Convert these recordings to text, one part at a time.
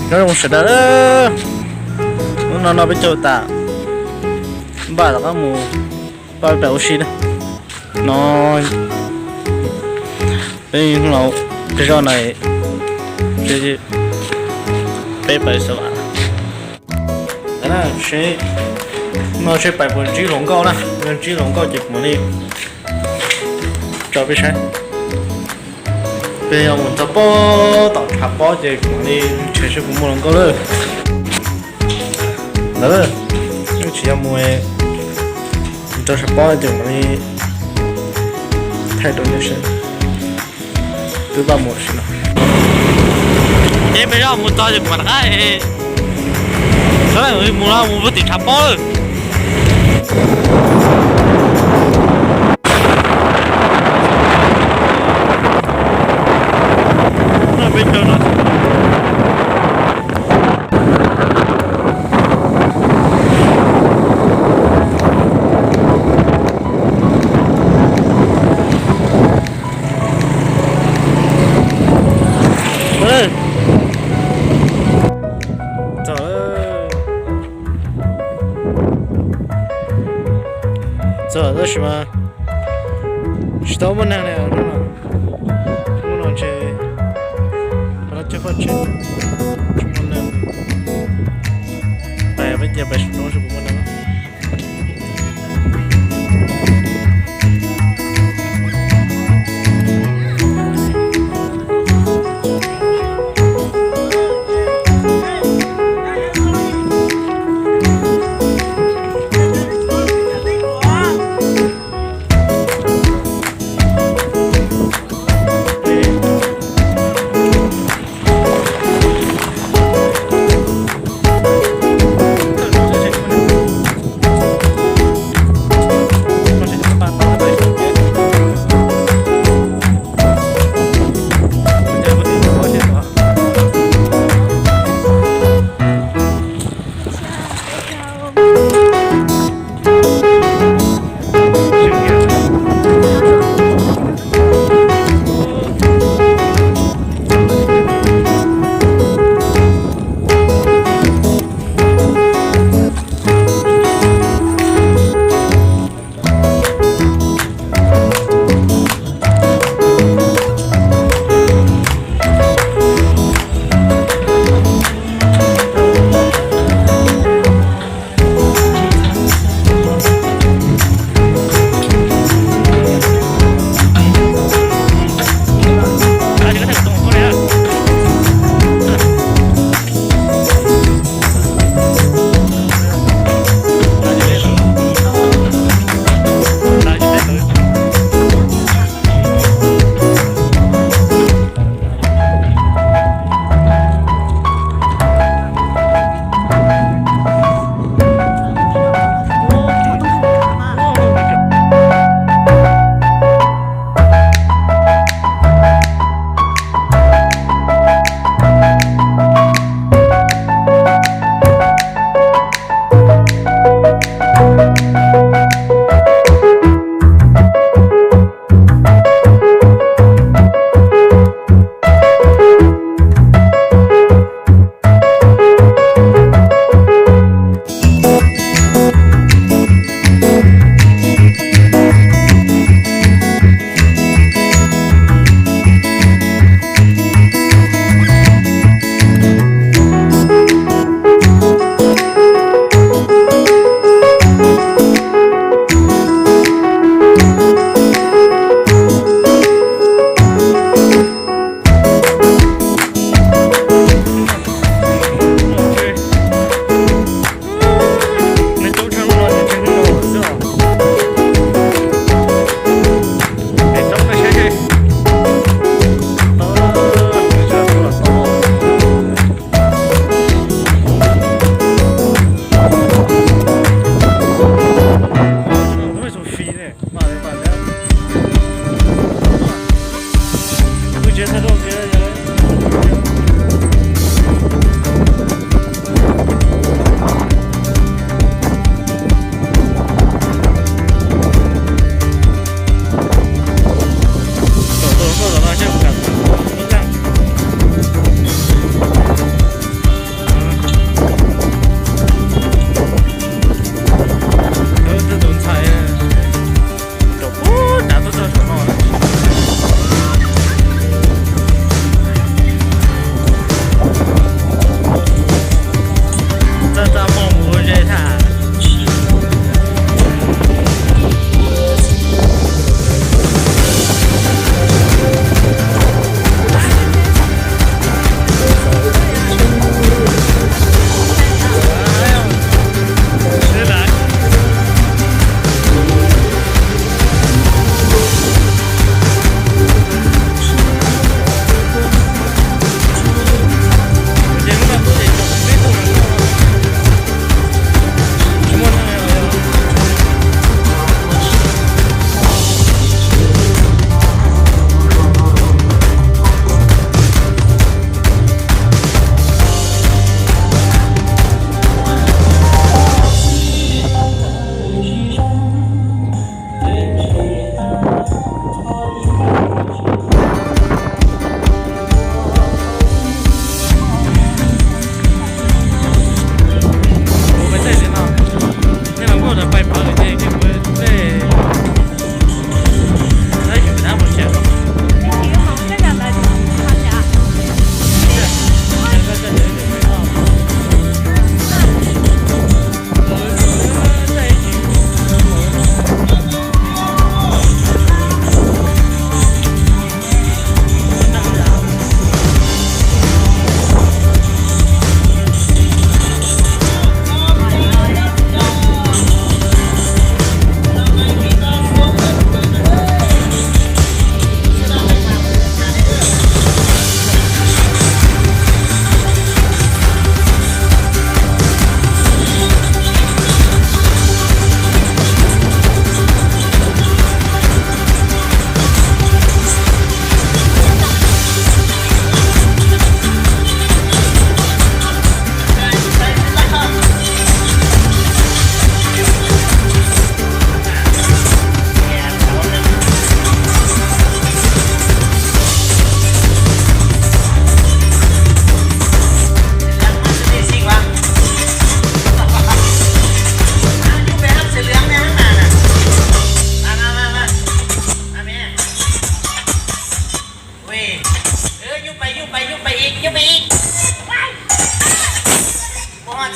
Nyob zoo sawv daws, hnub no no peb caug tas, npaj rov qab mus pab pem ua si na. No peb los peb zoj na, peb pais xav vam na. Seb, no seb pais puas ntsib hluas nkauj na, yog ntsib hluas nkauj ces kuv mam li tso peb saib. Peb yog mus txog pob tom tshav pob ces kuv mam li nrhiav seb puas muaj hluas nkauj lawm. Ntawd, tsis yog mus rau tshav pob ces mam li thaij rau nej saib. Twb tau mus si no. Ces peb zoj mus txog ces kuv mam rov qab. Mus no mus puag tim tshav pob lawm. Txog, txog tab sis mas tsis tau muaj neeg li. Hnub no ntshe qhov no cov vaj tsev tsis muaj neeg. Pais peb cia pais saum no seb puas muaj neeg.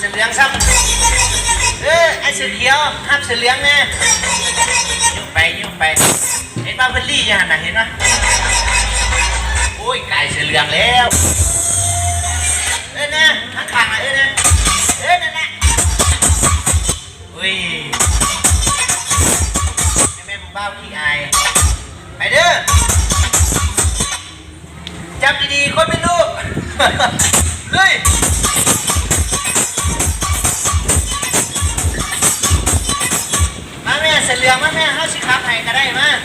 Sawv lwm xab, ai sawv khiav hab sawv lwm ne. Nyuj pais nyuj pais, es pab pw lij yog na hev no. Ui kais sawv lwm le. Na, hab khas na, na, na. Ui, mej pab khi ai, pais dab. Cam di di khuab peb lub. Lwj. Mas mej sawv lwm mas mej hab sib kham hais ka dai mas.